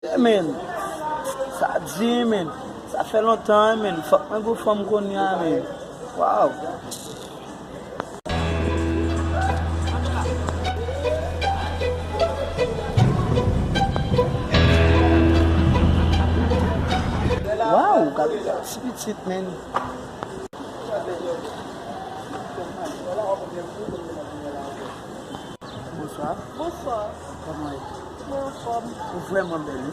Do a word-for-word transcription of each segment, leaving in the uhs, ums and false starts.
Yeah, man. Sa di, man. Sa fè lontan, man. Fòk mwen gon fanm kounye a, man. Waw. Waw, gade ti pitit, man. Bonswa. Bonswa. Kòman w ye? Mwen anfòm. Ou vrèman bèl, wi.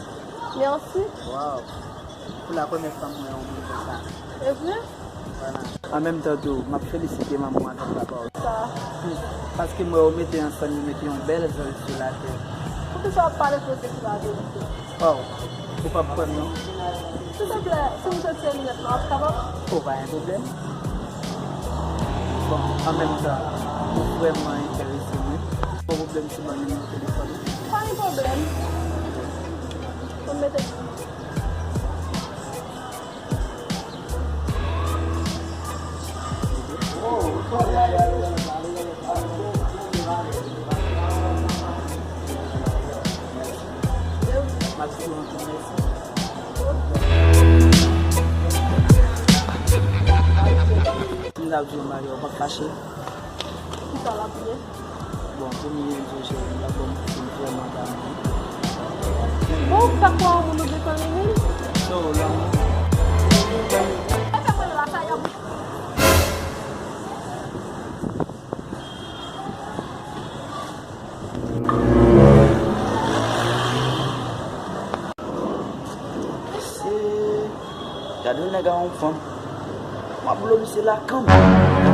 Mèsi. Waw. Pou la premyè fwa m wè yon moun konsa. E vre? Vwala. An menm tan tou, m ap felisite manman w avèk papa w. Sa. Paske m wè yo mete ansanm, yo mete yon bèl zòn sou latè. Poukisa w ap pale koze ki pa verite? Oh, ou p ap kwè m non. Silvouplè, si m jete linèt mwen, w ap kapab? Oh, pa gen pwoblèm. Bon, an menm tan, ou vrèman enterese mwen. Gon pwoblèm si w ban m nimewo telefòn ou? Pa gen pwoblèm. Mwen mete. M ap di w anpil mèsi. M t ap di w Maria, w p ap fache? Kisa l ap ye? Bon, pou m byen di w, cheri, m pa bon, m vrèman damou. Bon, ou pa kwè yon moun ou gentan renmen l? So, lanmou. Sa fè mwen la, sa y ap. Mesye, gade yon nèg a yon fanm. M ap blo misye lakan m.